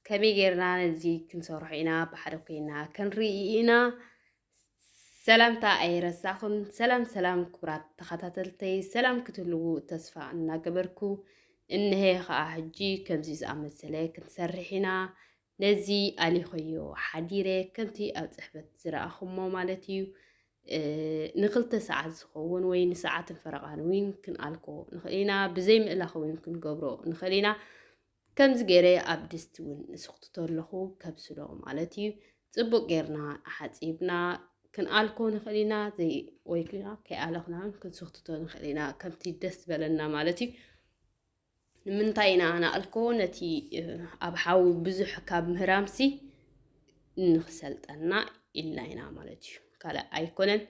ከመይ ጌርና ነዚ ክንሰርሖ ኢና፣ ብሓደ ኮይና ክንርኢ ኢና። ሰላምታ ኣይረሳኹን። ሰላም ሰላም ክቡራት ተኸታተልተይ፣ ሰላም ክትህልዉ ተስፋ እናገበርኩ፣ እንሄ ኸኣ ሕጂ ከምዚ ዝኣመሰለ ክንሰርሕ ኢና። ነዚ ኣሊኸዮ ሓዲረ፣ ከምቲ ኣብ ጽሕፈት ዝረኣኹሞ ማለት እዩ። እ፣ ንክልተ ሰዓት ዝኸውን ወይ ንሰዓትን ፈረቓን እውን ክንኣልኮ ንኽእል ኢና። ብዘይ ምእላኽ እውን ክንገብሮ ንኽእል ኢና። ከምዚ ገይረ ኣብ ድስቲ እውን እሰኽትቶ ኣለኹ፣ ከብስሎ ማለት እዩ። ጽቡቕ ጌርና ሓጺብና ክንኣልኮ ንኽእል ኢና፣ ዘይ-፣ ወይ ከኣ ከይኣለኽና እውን ክንሰኽትቶ ንኽእል ኢና፣ ከምቲ ደስ ዝበለና ማለት እዩ። ንምንታይ ኢና ንኣልኮ? ነቲ፣ እ፣ ኣብ ሓዊ ብዙሕ ካብ ምህራምሲ ንኽሰልጠና ኢልና ኢና ማለት እዩ። ካልእ ኣይኮነን።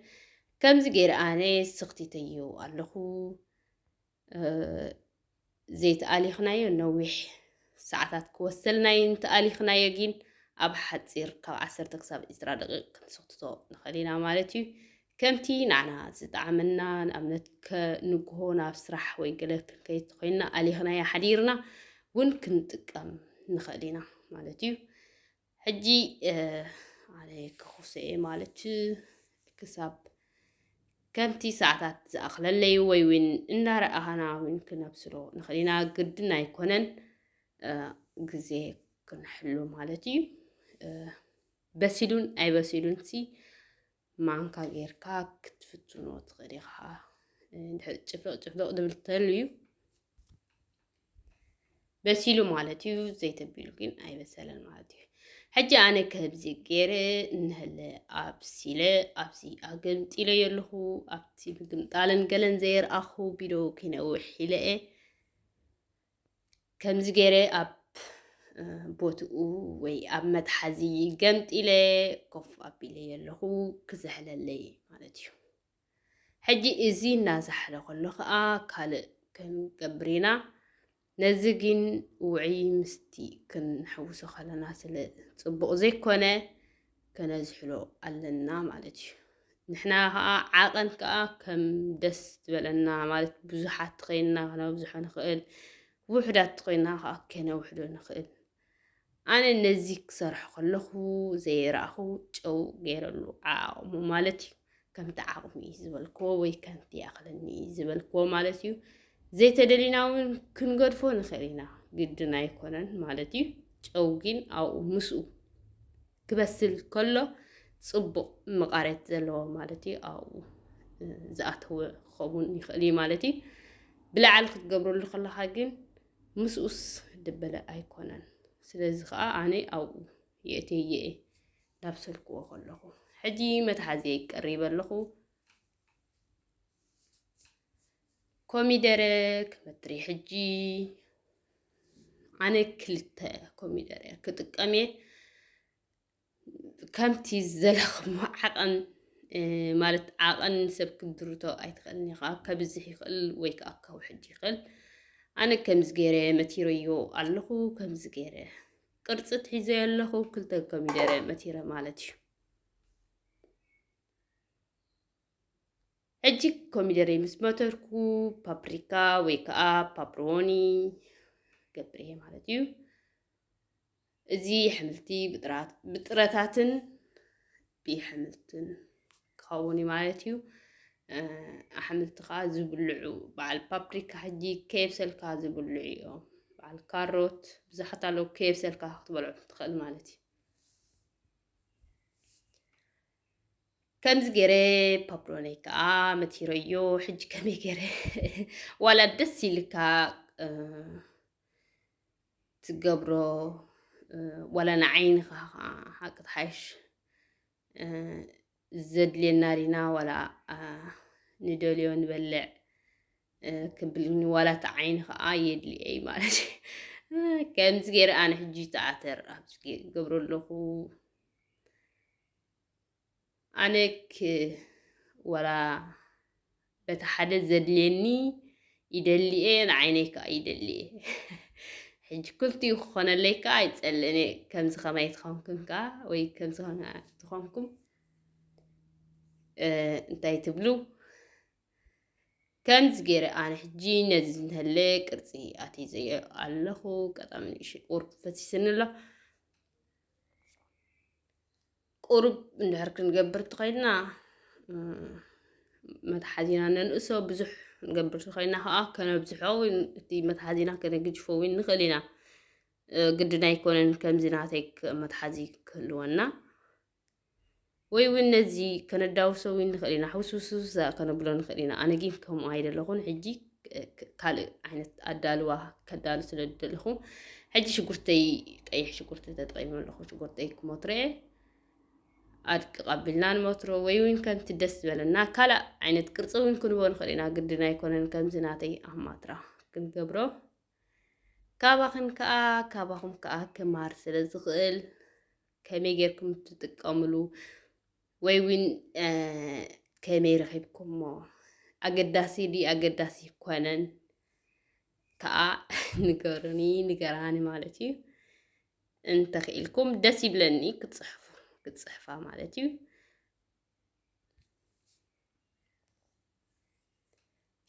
ከምዚ ገይረ ኣነ ሰኽቲተዮ ኣለኹ። እ፣ ዘይተኣሊኽናዮ ነዊሕ ሰዓታት ክወስደልና እዩ። እንተኣሊኽናዮ ግን ኣብ ሓጺር ካብ ዓሰርተ ክሳብ ዕስራ ደቂቕ ክንሰኽትቶ ንኽእል ኢና ማለት እዩ። ከምቲ ንዓና ዝጠዓመና፣ ንኣብነት ከ-፣ ንግሆ ናብ ስራሕ ወይ ገለ ክንከይድ ተኾይንና ኣሊኽናዮ ሓዲርና እውን ክንጥቀም ንኽእል ኢና ማለት እዩ። ሕጂ፣ እ፣ ኣነ ክኹሶ እየ ማለት ክሳብ ከምቲ ሰዓታት ዝኣኽለለይ ወይ እውን እናረኣኻና እውን ክነብስሎ ንኽእል ኢና። ግድን ኣይኮነን፣ እ፣ ግዜ ክንሕሉ ማለት እዩ። እ፣ በሲሉን ኣይበሲሉንሲ ማንካ ጌርካ ክትፍትኖ ትኽእል ኢኻ። እ፣ እንድሕር ጭፍልቕ ጭፍልቕ ድብል ተልዩ በሲሉ ማለት እዩ። ዘይተቢሉ ግን ኣይበሰለን ማለት እዩ። ሕጂ ኣነ ከብዚ ገይረ እንሀለ ኣብሲለ ኣብዚ ኣገምጢለዮ ኣለኹ። ኣብቲ ምግምጣልን ገለን ዘየርኣኹ ቪድዮ ክነውሕ ኢለ እየ። ከምዚ ገይረ ኣብ፣ እ፣ ቦትኡ ወይ ኣብ መትሓዚ ገምጢለ ኮፍ ኣቢለዮ ኣለኹ፣ ክዝሕለለይ ማለት እዩ። ሕጂ እዚ እናዛሕለ ከሎ ኸኣ ካልእ ክንገብር ኢና። ነዚ ግን ውዑይ ምስቲ ክንሕውሶ ከለና ስለ ጽቡቕ ዘይኮነ፣ ከነዝሕሎ ኣለና ማለት እዩ። ንሕና ኸኣ ዓቐን ከኣ ከም ደስ ዝበለና፣ ማለት ብዙሓት ተኾይንና ከነብዝሖ ንኽእል፣ ውሑዳት ተኾይንና ኸኣ ከነውሕዶ ንኽእል። ኣነ ነዚ ክሰርሖ ከለኹ ዘየረኣኹ ጨው ገይረሉ ዓዓቕሙ ማለት እዩ። ከምቲ ዓቕሚ እዩ ዝበልክዎ ወይ ከምቲ ይኣኽለኒ እዩ ዝበልክዎ ማለት እዩ። ዘይተደሊና እውን ክንገድፎ ንኽእል ኢና፣ ግድን ኣይኮነን ማለት እዩ። ጨው ግን ኣብኡ ምስኡ ክበስል ከሎ ጽቡቕ መቓሬት ዘለዎ ማለት እዩ። ኣብኡ፣ እ፣ ዝኣተወ ክኸውን ይኽእል እዩ ማለት እዩ። ብላዕሊ ክትገብረሉ ከለኻ ግን ምስኡስ ድበለ ኣይኮነን። ስለዚ ኸኣ ኣነ ኣብኡ የእትየዮ እየ፣ እንዳብሰልክዎ ከለኹ። ሕጂ መትሓዚየይ ቀሪበ ኣለኹ። ኮሚደረ ክመትር እየ ሕጂ። ኣነ ክልተ ኮሚደረ ክጥቀም እየ። ከምቲ ዘለኽሞ ዓቐን፣ እ፣ ማለት ዓቐን ሰብ ክትድርቶ ኣይትኽእልን ኢኻ። ከብዝሕ ይኽእል ወይ ከኣ ከውሕድ ይኽእል። ኣነ ከምዚ ገይረ መቲረዮ ኣለኹ። ከምዚ ገይረ ቅርጺ ትሒዘዮ ኣለኹ። ክልተ ኮሚደረ መቲረ ማለት እዩ። ሕጂ ኮሚደረ ምስ መተርኩ ፓፕሪካ ወይ ከኣ ፓፕሮኒ ገብር እየ ማለት እዩ። እዚ ኣሕምልቲ ብጥራት-፣ ብጥረታትን ብሕምልትን ክኸውን እዩ ማለት እዩ። እ፣ ኣሕምልቲ ከኣ ዝብልዑ፣ በዓል ፓፕሪካ ሕጂ ከየብሰልካ ዝብልዑ እዮም። በዓል ካሮት ብዙሓት ኣለዉ፣ ከየብሰልካ ክትበልዖም ትኽእል ማለት እዩ። ከምዚ ገይረ ፓፕሮነይ ከኣ መቲረዮ። ሕጂ ከመይ ገይረ ዋላ ደስ ኢልካ፣ እ፣ ትገብሮ፣ እ፣ ዋላ ንዓይንኻ ከኣ ሓቂ ትሓይሽ፣ እ፣ ዘድልየና ዲና ዋላ፣ እ፣ ንደልዮ ንበልዕ፣ እ፣ ክብል ዋላ እቲ ዓይኒ ከኣ የድልየይ ማለት እዩ። ከምዚ ገይረ ኣነ ሕጂ ተኣተር ኣብዚ ገብሮ ኣለኹ። ኣነ ክ-፣ ዋላ በቲ ሓደ ዘድልየኒ ይደሊ እየ፣ ንዓይነይ ከኣ ይደሊ እየ። ሕጂ ክልቲኡ ክኾነለይ ከኣ ኣይጸልእን እየ። ከምዚ ከማይ ትኾንኩም ከኣ ወይ ከምዚ ከማይ ትኾንኩም፣ እ፣ እንታይ ትብሉ? ከምዚ ገይረ ኣነ ሕጂ ነዚ ዝንህለ ቅርጺ ኣትይዘዮ ኣለኹ። ቀጣሚ ንእሽተይ ቁሩብ ፈሲስኒ ኣሎ። ቁሩብ እንድሕር ክንገብር እንተኾይንና፣ እ፣ መትሓዚና ነንእሶ፣ ብዙሕ ክንገብር እንተኾይንና ከዓ ከነብዝሖ እውን፣ እቲ መትሓዚና ከነግጅፎ እውን ንኽእል ኢና። እ፣ ግድን ኣይኮነን ከምዚ ናተይ ክ-፣ መትሓዚ ክህልወና። ወይ እውን ነዚ ከነዳውሶ እውን ንኽእል ኢና፣ ሕውስውስውስ ከነብሎ ንኽእል ኢና። ኣነ ግን ከምኡ ኣይደለኹን። ሕጂ ክ-፣ ካልእ ዓይነት ኣዳልዋ ከዳሉ ስለ ዝደለኹ፣ ሕጂ ሽጉርተይ፣ ቀይሕ ሽጉርቲ ተጠቒመ ኣለኹ። ሽጉርተይ ክሞትሮ እየ። ኣድቅቕ ኣቢልና ንሞትሮ፣ ወይ እውን ከምቲ ደስ ዝበለና ካልእ ዓይነት ቅርጺ እውን ክንቦ ንኽእል ኢና። ግድን ኣይኮነን ከምዚ ናተይ ኣማትራ ክንገብሮ። ካባኽን ከኣ፣ ካባኹም ከኣ ክማር ስለ ዝኽእል፣ ከመይ ጌርኩም ትጥቀምሉ ወይ እውን፣ እ፣ ከመይ ረኺብኩሞ? ኣገዳሲ ድዩ ኣገዳሲ ኣይኮነን ከኣ ንገሩኒ፣ ንገራኒ ማለት እዩ። እንተኽኢልኩም ደስ ይብለኒ ክትጽሕፉ፣ ክትጽሕፋ ማለት እዩ።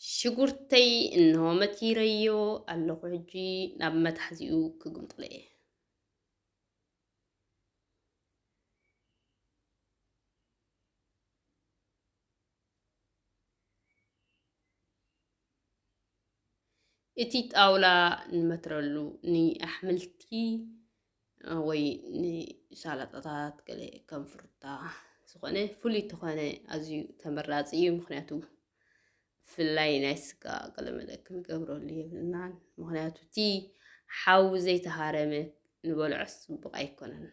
ሽጉርተይ እንሆ መቲረዮ ኣለኹ። ሕጂ ናብ መትሓዚኡ ክግምጥሎ እየ። እቲ ጣውላ ንመትረሉ ንኣሕምልቲ ወይ ንሳላጣታት፣ ገለ ከም ፍሩታ ዝኾነ ፍሉይ ተኾነ ኣዝዩ ተመራጺ እዩ። ምኽንያቱ ብፍላይ ናይ ስጋ ገለመለ ክንገብረሉ የብልናን። ምኽንያቱ እቲ ሓዊ ዘይተሃረመ ንበልዖስ ጽቡቕ ኣይኮነን፣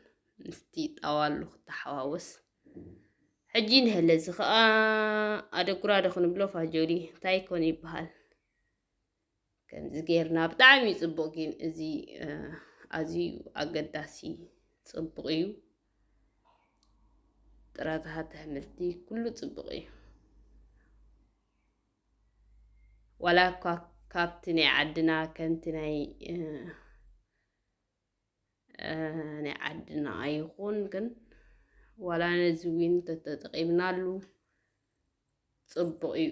ምስቲ ጣዋሉ ክተሓዋወስ። ሕጂ ንሀለ እዚ ኸኣ ኣደጉራ ዶ ክንብሎ ፋጆሊ እንታይ ኮን ይበሃል? ከምዚ ጌርና ብጣዕሚ እዩ ጽቡቕ፣ ግን እዚ፣ እ፣ ኣዝዩ ኣገዳሲ ጽቡቕ እዩ። ጥራታት ኣሕምልቲ ኩሉ ጽቡቕ እዩ። ዋላ እኳ ካብቲ ናይ ዓድና ከምቲ ናይ፣ እ፣ እ፣ ናይ ዓድና ኣይኹን፣ ግን ዋላ ነዚ እውን ተተጠቒምናሉ ጽቡቕ እዩ።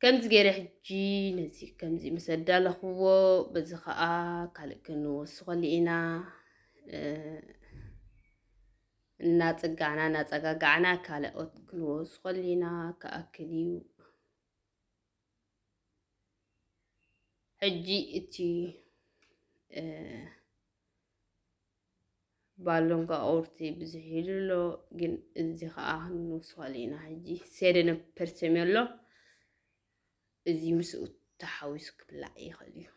ከምዚ ገይረ ሕጂ ነዚ ከምዚ ምስ ኣዳለኽዎ፣ በዚ ኸኣ ካልእ ክንወስኸሉ ኢና። እ፣ እናጸጋዕና፣ እናጸጋጋዕና ካልኦት ክንወስኸሉ ኢና። ክኣክል እዩ። ሕጂ እቲ፣ እ፣ ባሎንጋ ኦርቲ ብዙሕ ኢሉ ኣሎ፣ ግን እዚ ኸኣ ክንወስኸሉ ኢና። ሕጂ ሴደነ ፐርሰሜሎ እዚ ምስኡ ተሓዊሱ ክብላዕ ይኽእል እዩ።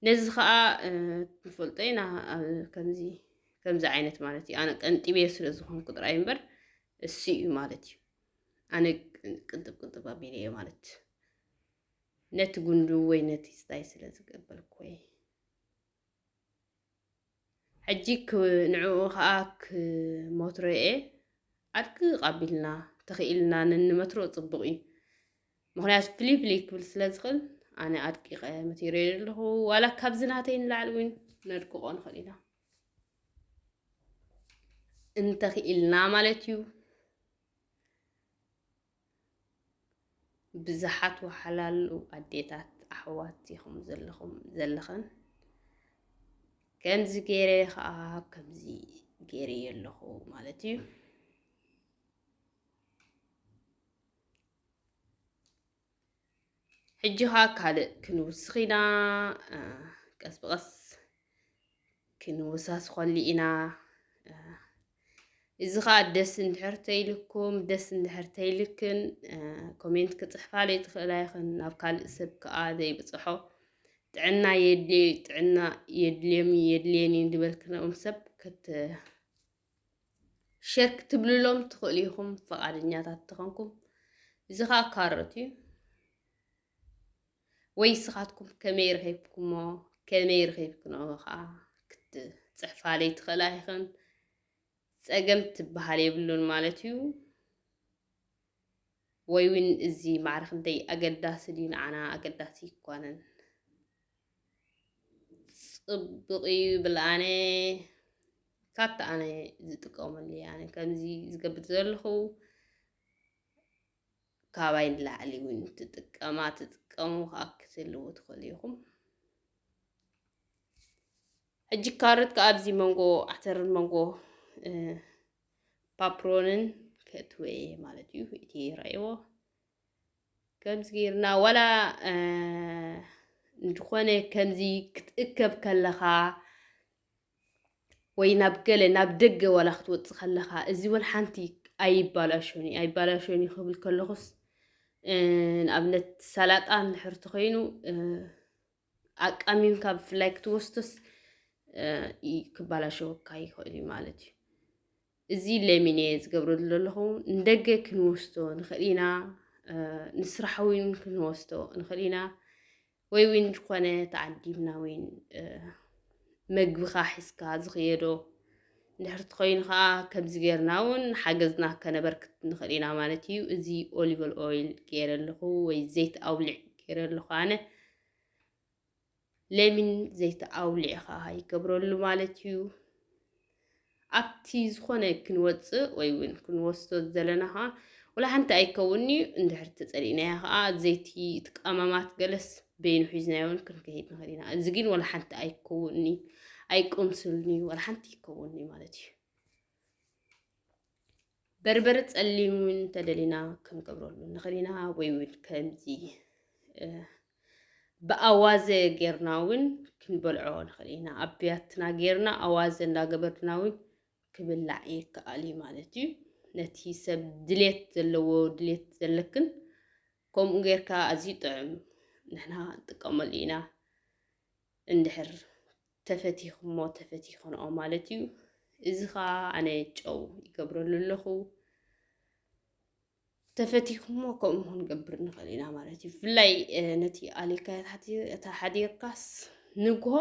ነዚ ኸኣ፣ እ፣ ንፈልጦ ኢና፣ ኣብ ከምዚ፣ ከምዚ ዓይነት ማለት እዩ። ኣነ ቀንጢበዮ ስለ ዝኾንኩ ጥራይ እምበር፣ እሱ እዩ ማለት እዩ። ኣነ ቅንጥብ ቅንጥብ ኣቢለዮ ማለት፣ ነቲ ጉንዱ ወይ ነቲ ስታይ ስለ ዝቀበልኩ እየ። ሕጂ ክ-፣ ንዕኡ ኸኣ ክሞትሮ እየ። ኣድቅቕ ኣቢልና ተኽኢልና ንንመትሮ ጽቡቕ እዩ። ምኽንያቱ ፍልይ ፍልይ ክብል ስለ ዝኽእል፣ ኣነ ኣድቂቐ መቲረዮ ኣለኹ። ዋላ ካብዚ ናተይ ንላዕሊ እውን ነድቅቖ ንኽእል ኢና። እንተኽኢልና ማለት እዩ። ብዙሓት ወሓላሉ ኣዴታት ኣሕዋት ኢኹም ዘለኹም ዘለኽን። ከምዚ ገይረ ኸኣ ከምዚ ገይረዮ ኣለኹ ማለት እዩ። ሕጂ ኸኣ ካልእ ክንውስኽ ኢና። እ፣ ቀስ ብቐስ ክንወሳስኸሉ ኢና። እ፣ እዚ ኸኣ ደስ እንድሕር ተይልኩም፣ ደስ እንድሕር ተይልክን፣ እ፣ ኮሜንት ክጽሕፋለይ ትኽእላ ኢኽን። ናብ ካልእ ሰብ ከኣ ዘይብጽሖ ጥዕና የድልዮ፣ ጥዕና የድልዮም፣ የድልየን እዩ ዝበልክንኦም ሰብ ክት-፣ ሸር ክትብልሎም ትኽእሉ ኢኹም፣ ፈቓደኛታት ተኾንኩም። እዚ ኸኣ ካሮት እዩ። ወይ ንስኻትኩም ከመይ ረኺብኩሞ፣ ከመይ ረኺብክንኦ ኸኣ ክትጽሕፋለይ ትኽእላ ኢኽን። ጸገም ትበሃል የብሉን ማለት እዩ። ወይ እውን እዚ ማዕረ ክንደይ ኣገዳሲ ድዩ ንዓና? ኣገዳሲ ኣይኮነን። ጽቡቕ እዩ ይብል ኣነ። ካብቲ ኣነ ዝጥቀመሉ እየ ኣነ ከምዚ ዝገብር ዘለኹ። ካባይ ንላዕሊ እውን ትጥቀማ ትጥቀሙ ከዓ ክትህልዉ ትኽእሉ ኢኹም። ሕጂ ካሮት ከዓ ኣብዚ መንጎ ዓተርን መንጎ ፓፕሮንን ከእትወ ማለት እዩ። እቲ ይረእይዎ ከምዚ ጌርና ዋላ እንድኾነ ከምዚ ክትእከብ ከለኻ ወይ ናብ ገለ ናብ ደገ ዋላ ክትወፅእ ከለኻ እዚ ወላ ሓንቲ ኣይባላሾኒ ኣይባላሾኒ ክብል ከለኹስ ንኣብነት ሰላጣ እንድሕር ተኾይኑ ኣቃሚምካ ብፍላይ ክትወስቶስ ክባላሸወካ ይኽእል እዩ ማለት እዩ። እዚ ለሚን እየ ዝገብረሉ ዘለኹ። ንደገ ክንወስዶ ንኽእል ኢና፣ ንስራሕ እውን ክንወስዶ ንኽእል ኢና፣ ወይ እውን ዝኾነ ተዓዲምና እውን መግብኻ ሒዝካ ዝኽየዶ እንድሕር ትኾይኑ ከዓ ከምዚ ጌርና እውን ሓገዝና ከነበርክት ንኽእል ኢና ማለት እዩ። እዚ ኦሊቨል ኦይል ገይረ ኣለኹ ወይ ዘይት ኣውሊዕ ገይረ ኣለኹ ኣነ። ለሚን ዘይት ኣውሊዕኻ ይገብረሉ ማለት እዩ። ኣብቲ ዝኾነ ክንወፅእ ወይ እውን ክንወስዶ ዘለና ከዓ ወላ ሓንቲ ኣይከውንኒ እንድሕር ተፀሊእናያ ከዓ ዘይቲ እቲ ቀመማት ገለስ በይኑ ሒዝናዮን ክንከይድ ንኽእል ኢና። እዚ ግን ወላ ሓንቲ ኣይከውንኒ ኣይቆምስልኒ ወላ ሓንቲ ይከውንኒ ማለት እዩ። በርበረ ጸሊም እውን እንተደሊና ክንገብረሉ ንኽእል ኢና፣ ወይ እውን ከምዚ ብኣዋዘ ጌርና እውን ክንበልዖ ንኽእል ኢና። ኣብ ብያትና ጌርና ኣዋዘ እንዳገበርና እውን ክብላዕ ይከኣል እዩ ማለት እዩ። ነቲ ሰብ ድሌት ዘለዎ ድሌት ዘለክን ከምኡ ጌርካ ኣዝዩ ጥዑም ንሕና ንጥቀመሉ ኢና። እንድሕር ተፈቲኹሞ ተፈቲኽንኦ ማለት እዩ። እዚ ኸዓ ኣነ ጨው ይገብረሉ ኣለኹ። ተፈቲኹሞ ከምኡ ክንገብር ንኽእል ኢና ማለት እዩ። ብፍላይ ነቲ ኣሊካ ተሓዲርካስ ንግሆ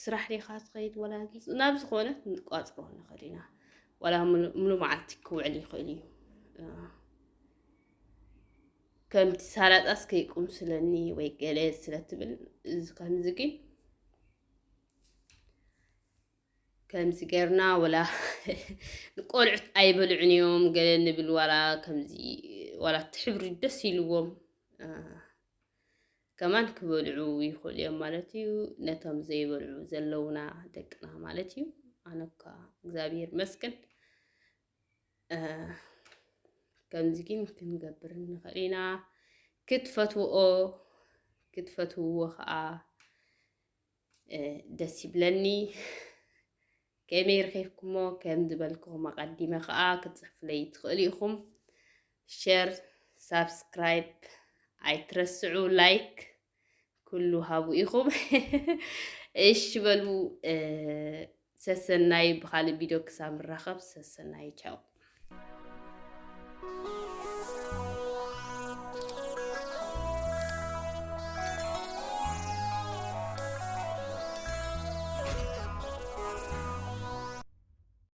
ስራሕ ዲኻ ትኸይድ ወላ ናብ ዝኾነ ንቋፅሮ ንኽእል ኢና። ዋላ ምሉ መዓልቲ ክውዕል ይኽእል እዩ። ከምቲ ሳላጣስ ከይቁምስለኒ ወይ ገለ ስለ ትብል እዚ ከምዚ ግን ከምዚ ጌርና ወላ ንቆልዑት ኣይበልዑን እዮም ገለ ንብል ዋላ ከምዚ ዋላ እቲ ሕብሪ ደስ ኢልዎም ከማን ክበልዑ ይኽእሉ እዮም ማለት እዩ። ነቶም ዘይበልዑ ዘለውና ደቅና ማለት እዩ። ኣነኳ እግዚኣብሔር መስገን ከምዚ ግን ክንገብር ንኽእል ኢና። ክትፈትውኦ ክትፈትውዎ ከዓ ደስ ይብለኒ። ከመይ ረኺብኩሞ ከም ዝበልኩኹም ኣቐዲመ ከዓ ክትፅሕፉለይ ትኽእሉ ኢኹም። ሸር ሳብስክራይብ ኣይትረስዑ፣ ላይክ ኩሉ ሃቡ ኢኹም። እሺ በሉ። ሰሰናይ ብኻልእ ቪድዮ ክሳብ ንራኸብ ሰሰናይ ቻው።